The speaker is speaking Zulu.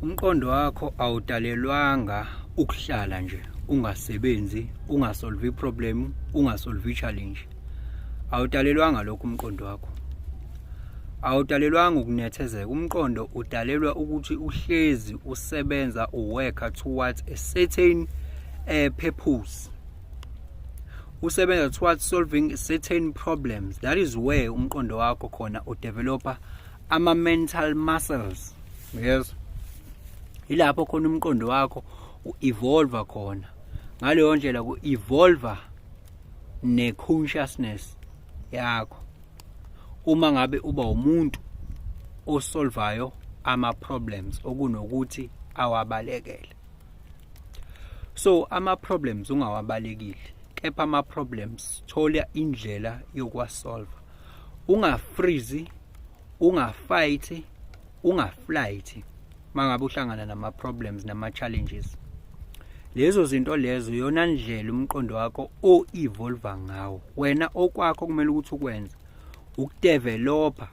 Umqondo wakho awudalelwanga ukuhlala nje ungasebenzi, ungasolve iproblem, ungasolve i-challenge. Awudalelwanga lokho umqondo wakho. Awudalelwanga ukunethezeka. Umqondo udalelwa ukuthi uhlezi usebenza, uworka towards a certain purpose. Usebenza towards solving certain problems. That is where umqondo wakho khona udevelopa ama-mental muscles. Yes, ilapho khona umqondo wakho u-evolve khona. Ngaleyo ndlela ku-evolve ne-consciousness yakho uma ngabe uba umuntu osolvayo ama-problems okunokuthi awabalekele. So ama-problems ungawabalekile, kepha ama-problems thola indlela yokuwasolva. Ungafreeze, ungafight, ungaflight mangabe uhlangana nama-problems nama-challenges. Lezo zinto lezo iyona ndlela umqondo wakho o-evolve ngawo. Wena okwakho kumele ukuthi ukwenze ukudevelopa